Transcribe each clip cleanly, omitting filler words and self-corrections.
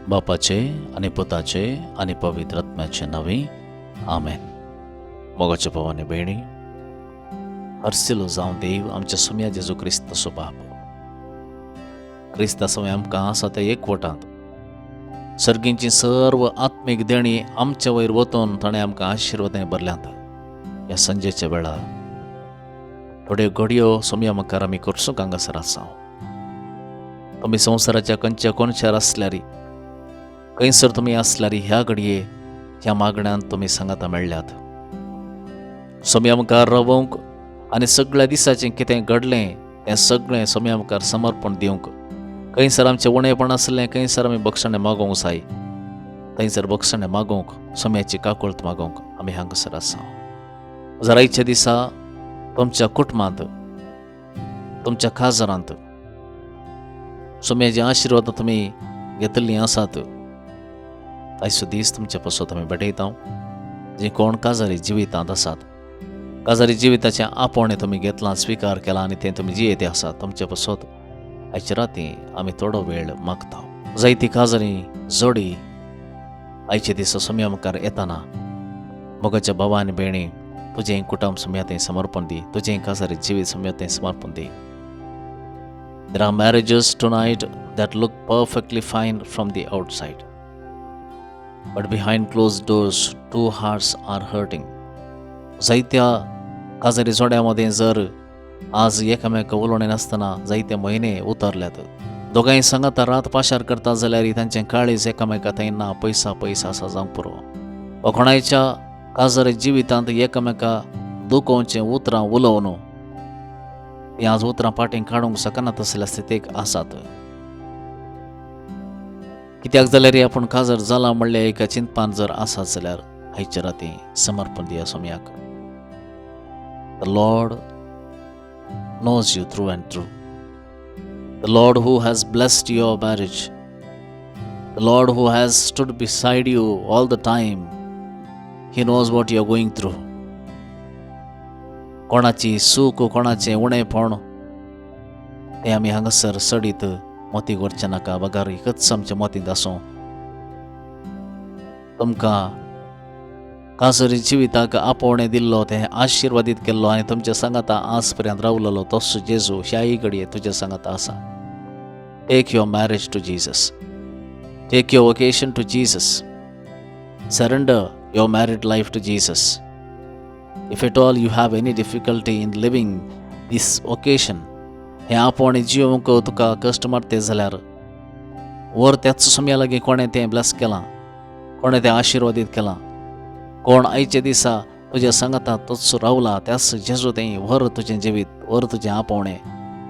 बापाचे आनी पुताचे आनी पवित्र आत्म्याचे नांवी, आमेन. मोगाच्या भाव आनी भयणी, हरसिलो जावं देव आमच्या सोम्या जेजू क्रिस्ताचो बाप. क्रिस्ता समय आमकां आसा त्या एकवटांत सर्गींची सर्व आत्मीक देणी आमच्या वयर वतून ताणें आमकां आशिर्वादांनी भरल्यांत. ह्या संजेच्या वेळार थोड्यो घडयो सोम्या मुखार आमी करसूंक हांगासर आसा. तुमी संवसाराच्या खंयच्या कोनशार आसल्यार, खंयसर तुमी आसल्यार, ह्या घडये ह्या मागण्यांत तुमी सांगाता मेळ्ळ्यात. सोम्या मुखार रावोवंक आनी सगळ्या दिसाचें कितें घडलें तें सगळें सोम्या मुखार समर्पण दिवंक, खंयसर आमचें उणेपण आसलें, खंयसर आमी बक्षणें मागोवंक जाय थंयसर बक्षणें मागोवंक, सोम्याची काकुळट मागोवंक आमी हांगासर आसा. जर आयच्या दिसा तुमच्या कुटुंबांत, तुमच्या खाजरांत सोम्याचे आशिर्वाद तुमी घेतिल्लीं आसात, आयचो दीस तुमचे पासत आमी भेटयता. जी कोण काजारी जिवितांत आसात, काजारी जिविताचें आपोवणें तुमी घेतलां, स्विकार केलां आनी तें तुमी जियेते आसात, तुमचे पासत आयचे राती आमी थोडो वेळ मागता. जायती काजारी जोडी आयचे दिसा सोम्या मुखार येताना, मोगाच्या भावा आनी भयणी, तुजें कुटुंब सोम्या थंय समर्पण दी, तुजें काजारी जिवीत सोम्या थंय समर्पण दी. There are marriages tonight that look perfectly fine from the outside, but behind closed doors, two hearts are hurting. जायत्या काजारी जोड्या मदें जर आज एकामेका उलोवणें नासतना जायते म्हयने उतरल्यात, दोगांय सांगाता रात पाशार करता जाल्यार तांचें काळीज एकामेका थंय ना, पयसा पयस आसा जावंक पुरो. वा कोणायच्या काजारी जिवितांत एकामेका दुखोवचें उतरां उलोवन ती आज उतरां फाटीं काडूंक शकना तसल्या स्थितीक आसात. कित्याक जाल्यार आपूण काजार जाला म्हणल्या एका चिंतपान जर आसात जाल्यार आयच्या राती समर्पण दिया सोम्याक. The Lord knows you through and through. The Lord who has blessed your marriage, the Lord who has stood beside you all the time, He knows what you are going through. कोणाची सूख, कोणाचें उणेपण तें आमी हांगासर सडीत मतीक व्हरचें नाका, बगर एकच आमच्या मतींत आसूं, तुमकां काजरी जिविताक आपोवणें दिल्लो, तें आशिर्वादीत केल्लो आनी तुमच्या सांगाता आज पर्यंत रावलेलो तोच जेजू ह्याय घडये तुज्या सांगाता आसा. Take your marriage to Jesus. Take your vocation to Jesus. Surrender your married life to Jesus. If at all you have any difficulty in living this vocation, हें आपोवणें जिवंक तुका कश्ट मारते जाल्यार वर त्याच समया लागीं. कोणें तें ब्लेस केलां, कोणें तें आशिर्वादीत केलां, कोण आयच्या दिसा तुज्या सांगाता तोच रावला, त्याच जेजू तें व्हर तुजें जिवीत, व्हर तुजें आपोवणें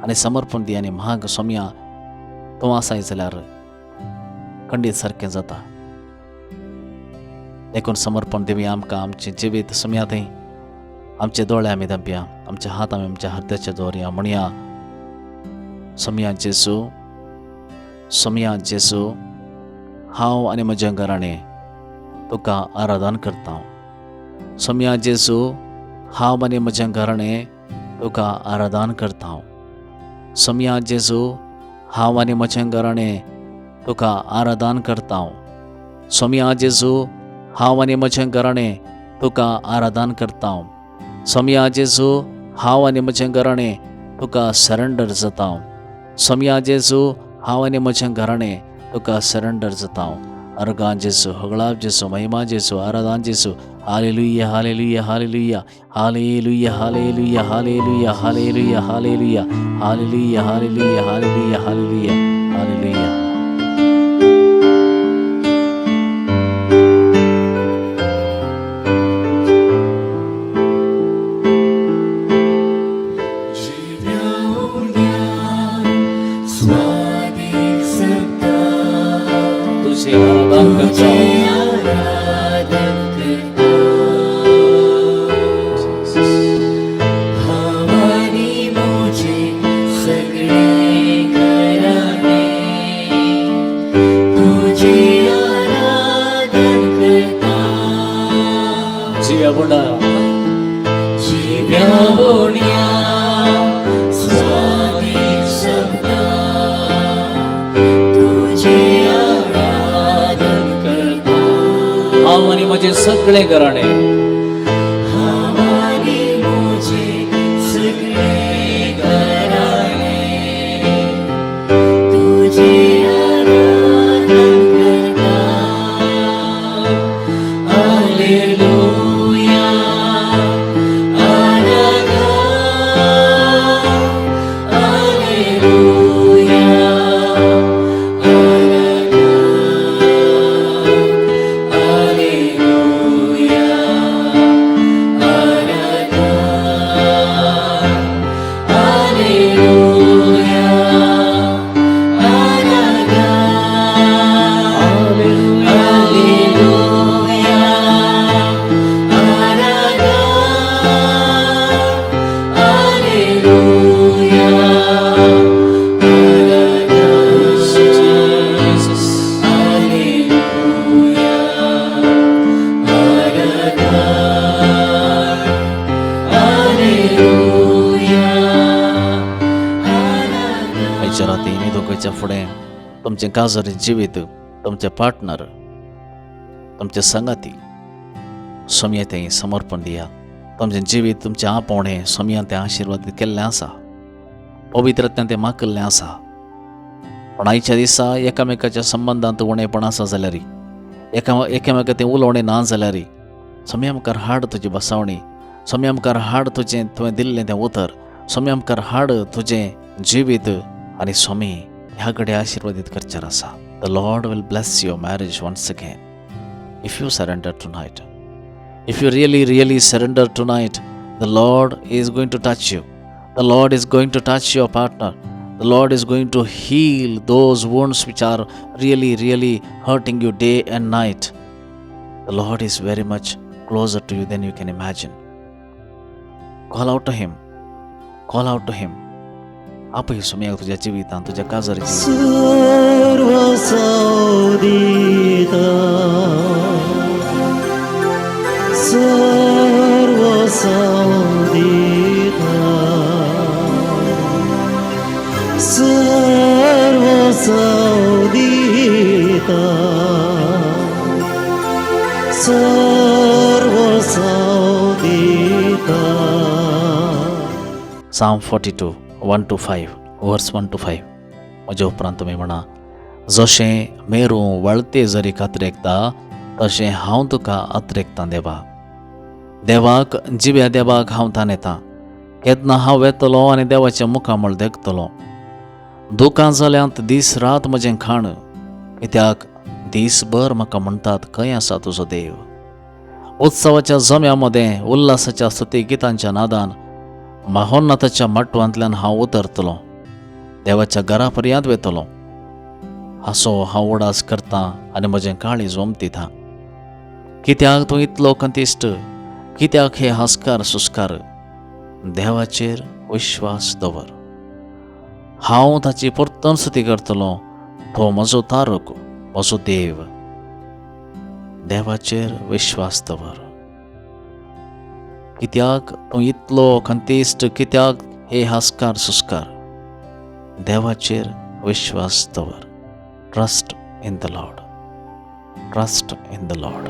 आनी समर्पण दी आनी म्हाग सोमया, तूं आसाय जाल्यार खंडीत सारकें जाता. देखून समर्पण दिवया आमकां आमचें जिवीत सोमया थंय. आमचे दोळे आमी धांपया, आमचे हात आमी आमच्या हृदयाचे दवरया. म्हणया, सोमया जेजू, सोमया जेजू, हांव आनी म्हज्या घराणें तुका आराधन करता. सोमया जेजू, हांव आनी म्हज्या घराणें तुका आराधन करता. सोमया जेजू, हांव आनी म्हजें घराणें तुका आराधन करता. सोमया जेजू, हांव आनी म्हजें घराणें तुका आराधन करता. सोमया जेजू, हांव आनी म्हजें घराणें तुका सरेंडर जाता. सोमया जेजू, हांव आनी म्हजें घराणें तुका सरेंडर जाता. अर्गां जेजू, होगळाप जेजू, महिमा जेजू, आराधन जेजू. Hallelujah, hallelujah, hallelujah, hallelujah, hallelujah, hallelujah, hallelujah, hallelujah, hallelujah, hallelujah, hallelujah, hallelujah, hallelujah. जिव्या उण्या स्वादीक सत्ता. तुझे आराधन करता. तुझे आराधन करता. हांव आनी म्हजें सगळें घराणें तुझे आराधन करता. जिव्या उण्या. जिव्या उण्या स्वादीक सत्ता, तुझे आराधन. म्हजें सगळें घराणें. हांव आनी म्हजें सगळें घराणें तुजें आराधन करता. Alleluia, आराधन. Alleluia, आराधन. Alleluia, आराधन. Alleluia, आराधन. Alleluia, आराधन. Alleluia, आराधन. Alleluia, आराधन. Alleluia, आराधन. आयच्या राती न्हिदोवच्या फुडें तुमचें काजारी जिवीत, तुमचे पार्टनर, तुमचे संगाती सोमया तें समर्पण दिया. तुमचें जिवीत, तुमचें आपोवणें सोमयान तें आशिर्वाद केल्लें आसा, पवित्रत्यान तें माकल्लें आसा. पूण आयच्या दिसा एकामेकाच्या संबंदांत उणेपण आसा जाल्यार, एकामेका तें उलोवणें ना जाल्यार, सोमया मुखार हाड तुजी बसावणी. सोमया मुखार हाड तुजें तुवें दिल्लें तें उतर. सोमया मुखार हाड तुजें जिवीत आनी स्वामी ह्या घडये आशिर्वादीत करचेर आसा. The Lord will bless your marriage once again if you surrender tonight. If you really, really surrender tonight, the Lord is going to touch you. The Lord is going to touch your partner. The Lord is going to heal those wounds which are really, really hurting you day and night. The Lord is very much closer to you than you can imagine. Call out to Him. Call out to Him. आपय सोमयाक तुज्या जिवितांत, तुज्या काजारी जिवितांत. सर्व दिता, सर्व दिता, सर्व दिता, सर्व दिता. Psalm 42, 1 to 5, verse 1 to 5. म्हज्या उपरांत तुमी म्हणा. जशें मेरू वळते जरी कातरेकता, तशें हांव तुका अत्रेकतां देवा. देवाक, जिव्या देवाक हांव तानेतां. केन्ना हांव वेतलो आनी देवाचें मुखामळ देखतलो? दुकां जाल्यांत दीस रात म्हजें खाण, कित्याक दीसभर म्हाका म्हणटात, खंय आसा तुजो देव? उत्सवाच्या जम्या मदें, उल्हासाच्या स्तुती गितांच्या नादान महोन्नताच्या माटवांतल्यान हांव उतरतलो, देवाच्या घरा पर्यंत वेतलो. हासो हांव उडास करतां आनी म्हजें काळीज ओमतिता. कित्याक तूं इतलो खंतिश्ट? कित्याक हे हास्कार सुस्कार? देवाचेर विश्वास दवर. हांव ताची परतून स्तुती करतलो. तो म्हजो तारक, म्हजो देव. देवाचेर विश्वास दवर. कित्याक तूं इतलो खंतिश्ट? कित्याक हे हास्कार सुस्कार? देवाचेर विश्वास दवर. Trust in the Lord. Trust in the Lord.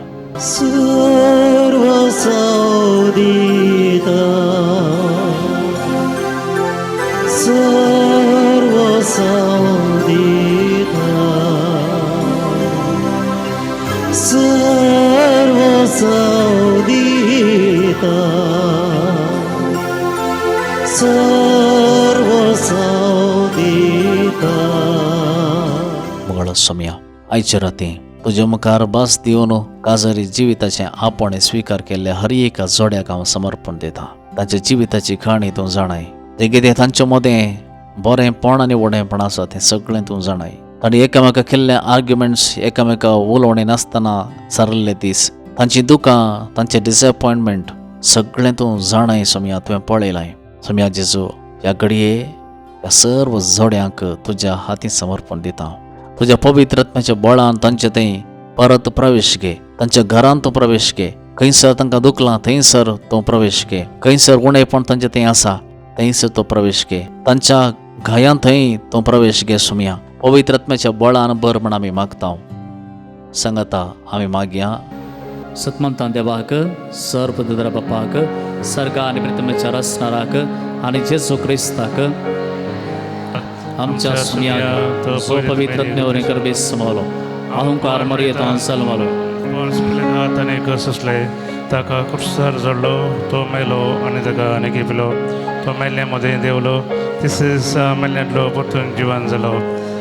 सर्व दिता, सर्व दिता, सर्व दिता, सर्व दिता. मुगळ सोमया, आयचे राती तुज्या मुखार भास दिवन काजारी जिविताचें आपणे स्विकार केल्ल्या हर एका जोड्याक हांव समर्पण दिता. तांच्या जिविताची काणी तूं जाणाय. जें कितें तांचे मदें बरेंपण आनी उणेपण आसा तें सगळें तूं जाणाय. तांणी एकामेका केल्ले आर्ग्युमेंट्स, एकामेका उलोवणें नासतना सारिल्ले दीस, तांची दुकां, तांचें डिसएपॉयंटमेंट सगळें तूं जाणाय सोमया. तुवें पळयलां सोमया जेजू. ह्या घडये ह्या सर्व जोड्यांक तुज्या हातीं समर्पण दिता. तुज्या पवित्र आत्म्याच्या बळान तांचे थंय परत प्रवेश घे. तांच्या घरांत तूं प्रवेश घे. खंयसर तांकां दुखलां थंयसर तूं प्रवेश घे. खंयसर उणेपण तांचे थंय आसा थंयसर तूं प्रवेश घे. तांच्या घायां थंय तूं प्रवेश घे सोमया. पवित्र आत्म्याच्या बळान भर म्हण आमी मागता. सांगता आमी मागया सतमंतान देवाक सर्वदर बापाक सर्गा आनी प्रतिमेच्या रसणाराक आनी जेजू क्रिस्ताक आमच्या सुम्याक जो पवित्र ज्ञावरी करबेस समवलो अहंकार मर्येतान सलमलो. पोन्स पिलात आनी कसले ताका कुर्सार जडलो, तो मेलो आनी ताका आनी घेपलो. तो मेल्ल्या मदें देंवलो, तिसरे दिसा मेल्ल्यांतलो परतून जिवन जालो.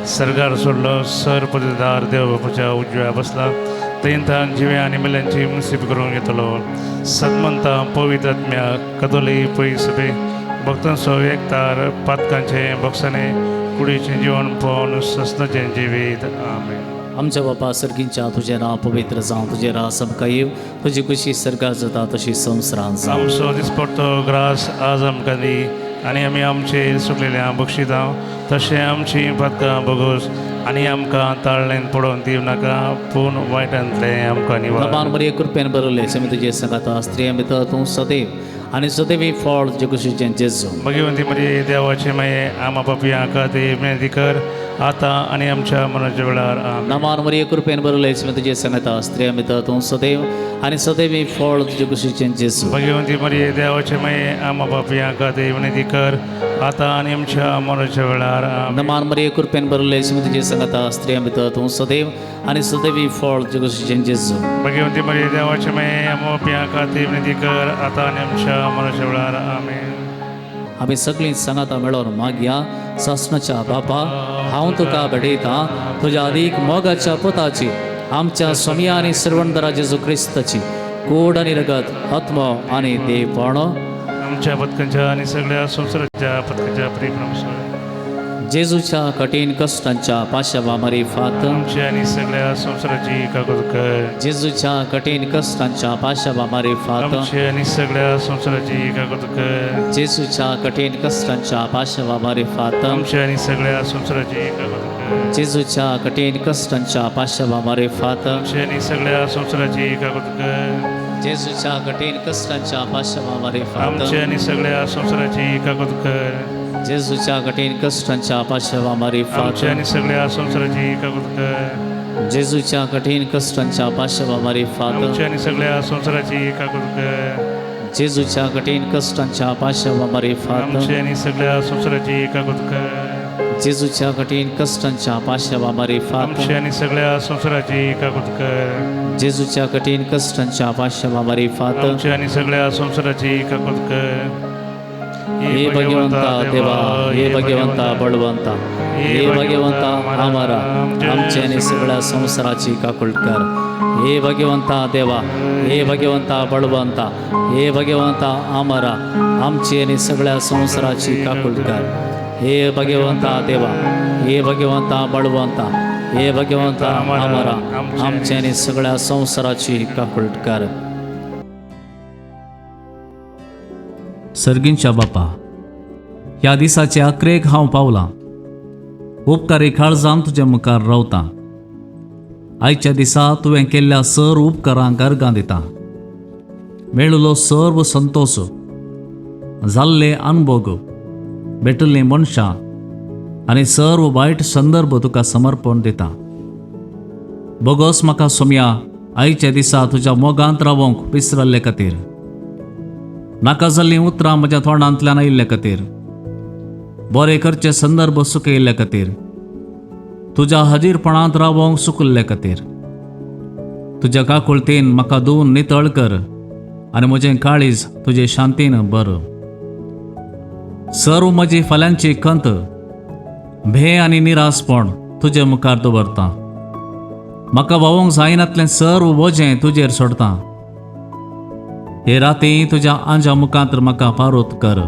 सर्गार सोडलो, सर पददार देव बापूच्या उजव्या बसला. थंय जिव्या आनी मेल्यांची मुसीब करूंक येतलो. सदमंता पवित्र आत्म्या कदोली पै सभे भक्तांचो एकतार, पातकांचें भोगसाणें, कुडीचें जिवन पळोवन सस्नाचें जिवीत. आमेन. आमच्या बापा सर्गींच्या, तुजें नांव पवित्र जावं, तुजें राज आमकां येवं, तुजी खुशी सर्गात जाता तशी संवसारांत जावं. आमचो दिसपडतो ग्रास आज आमकां दी आनी आमी आमचे सुकलेल्या बक्षितां तशें आमची पातकां बगोस आनी आमकां ताळ्ळेन पडोवन दिवं नाका, पूण वायटांतलें आमकां निवार. नमान मरिये, कृपेन बरवले, आमी तुजे सांगाता, स्त्रियां भितर तूं सदैव आनी सदैव फळ तुजे कुशीचें जेजू. भगवंती मरिये, देवाचे माये, आमा पापयां खातीर विनंती कर, आतां आनी आमच्या मरणाच्या वेळार. आमेन. नमान मरिये, कृपेन बरवले, आमी तुजे सांगाता, स्त्रियां भितर तूं सदैव आनी सदैव फळ तुजे कुशीचें जेजू. भगवंती मरिये, देवाचे माये, आमा पापयां खातीर विनंती कर, आतां आनी आमच्या मरणाच्या वेळार. आमेन. नमान मरिये, कृपेन बरवले, आमी तुजे सांगाता, स्त्रियां भितर तूं सदैव आनी सदैव फळ तुजे कुशीचें जेजू. भगवंती मरिये, देवाचे माये, आमा पापयां खातीर विनंती कर, आतां आनी आमच्या मरणाच्या वेळार. आमेन. आमी सगळीं सांगाता मेळोन मागया. सासणाच्या बापा, हांव तुका भेटयतां तुज्या अदीक मोगाच्या पुताची, आमच्या स्वामया आनी सर्वंदरा जेजू क्रिस्ताची कोड आनी रगत, आत्मो आनी देवपण आमच्या पथकांच्या आणि सगळ्या संसाराच्या पथकांच्या प्रेम. जेजूच्या कठीण कश्टांच्या पाशावा मारिफात आमच्या आणि सगळ्या संसाराची कागद कर. जेजूच्या कठीण कश्टांच्या पाशावा मारिफात आमच्या आणि सगळ्या संसाराची कागद कर. जेजूच्या कठीण कश्टांच्या पाशावा मारिफात आमच्या आणि सगळ्या संसाराची कागद कर. जेजूच्या कठीण कश्टांच्या पाशावा मारिफात आमच्या आणि सगळ्या संसाराची कागद कर. जेजूच्या कठीण कश्टांच्या पाशावा मारिफात आमच्या आणि सगळ्या संसाराची कागद कर. जेजूच्या कठीण कश्टांच्या पाशावा मारिफात आमच्या आणि सगळ्या संसाराची कागद कर. जेजूच्या कठीण कश्टांच्या पाशावा मारिफात आमच्या आणि सगळ्या संसाराची कागद कर. जेजूच्या कठीण कश्टांच्या पाशावा मारिफात आमच्या आणि सगळ्या संसाराची कागद कर. जेजूच्या कठीण कश्टांच्या पाशावा मारिफात आमच्या आणि सगळ्या संसाराची कागद कर. जेजूच्या कठीण कश्टांच्या पाशावा मारिफात आमच्या आणि सगळ्या संसाराची कागद कर. हे भगवंता देवा, हे भगवंता बळवंता, हे भगवंता आमारा, आमच्या आणि सगळ्या संसाराची काकुळट कर. हे भगवंता देवा, हे भगवंता बळवंता, हे भगवंता आमारा, आमची आणि सगळ्या संसाराची काकुळट कर. हे भगवंता देवा, हे भगवंता बळवंता, हे भगवंता आमारा, आमच्या आणि सगळ्या संसाराची काकुळट कर. सर्गींच्या बापा, ह्या दिसाचे अकरेक हांव पावलां. उपकारी काळजान तुज्या मुखार रावतां. आयच्या दिसा तुवें केल्ल्या सर उपकारांक अर्गां दिता. मेळिल्लो सर्व संतोश, जाल्ले अनभोग, भेटिल्लीं मनशां आनी सर्व वायट संदर्भ तुका समर्पण दिता. बोगोस म्हाका सोमया, आयच्या दिसा तुज्या मोगांत रावोंक विसरल्ले खातीर, नाका जाल्लीं उतरां म्हज्या तोंडांतल्यान आयिल्ले खातीर, बरे करचे संदर्भ सुकयिल्ले खातीर, तुज्या हाजीरपणांत रावोंक सुकल्ले खातीर. तुज्या काकुळतेन म्हाका धुवन नितळ कर आनी म्हजें काळीज तुजे शांतीन बर. सर्व म्हजी फाल्यांची खंत, भे आनी निरासपण तुजे मुखार दवरता. म्हाका व्हांवोंक जायनातलें सर्व वजें तुजेर सोडता. हे राती तुज्या आंजा मुखांत म्हाका पारोत कर.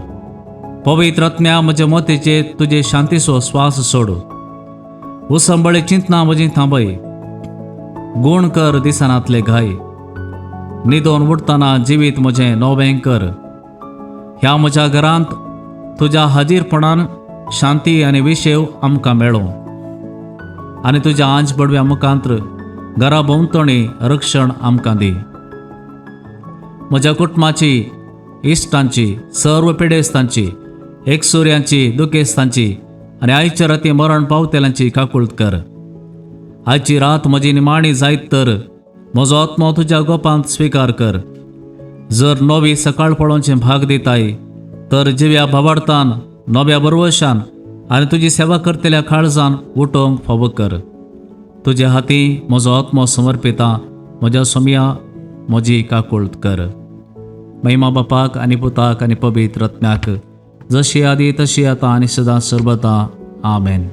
पवित्र आत्म्या, म्हज्या मोतीचेर तुजे शांतीचो स्वास सोड. उसंबळे चिंतना म्हजी थांबय. गूण कर दिसनातले घाय. न्हिदोन उठतना जिवीत म्हजें नवें कर. ह्या म्हज्या घरांत तुज्या हाजीरपणान शांती आनी विशेव आमकां मेळो आनी तुज्या आंज बडव्या मुखांत घरा भोंवतणी रक्षण आमकां दी. म्हज्या कुटुंबाची, इश्टांची, सर्व पिडेस्तांची, एकसुऱ्यांची, दुखेस्तांची आनी आयच्या राती मरण पावतेल्यांची काकुळट कर. आयची रात म्हजी निमाणी जायत तर म्हजो आत्मो तुज्या गोपांत स्विकार कर. जर नवी सकाळ पळोवचें भाग दिताय तर जिव्या भावार्थान नव्या बरवशान आनी तुजी सेवा करतल्या काळजान उठोवंक फावो कर. तुज्या हाती म्हजो आत्मो समर्पिता, म्हज्या सोमया म्हजी काकुळट कर. महिमा बापाक आनी पुताक आनी पवित्र रत्न्याक, जशी आदी तशी आतां आनी सदां सर्वता. आमेन.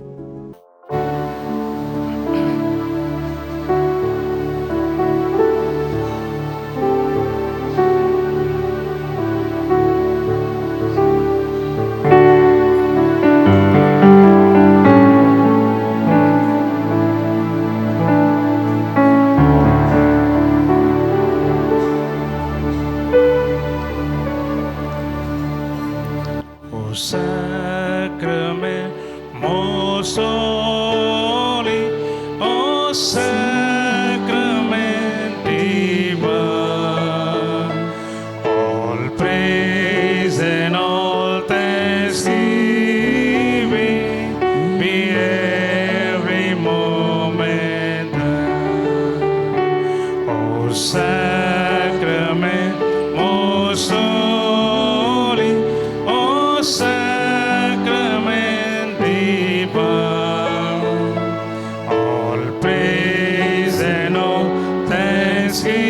O sacrament most holy, O sacrament divine, all praise and all thanksgiving be every moment thine. O sacrament most holy, O sacrament divine, all praise and all thanksgiving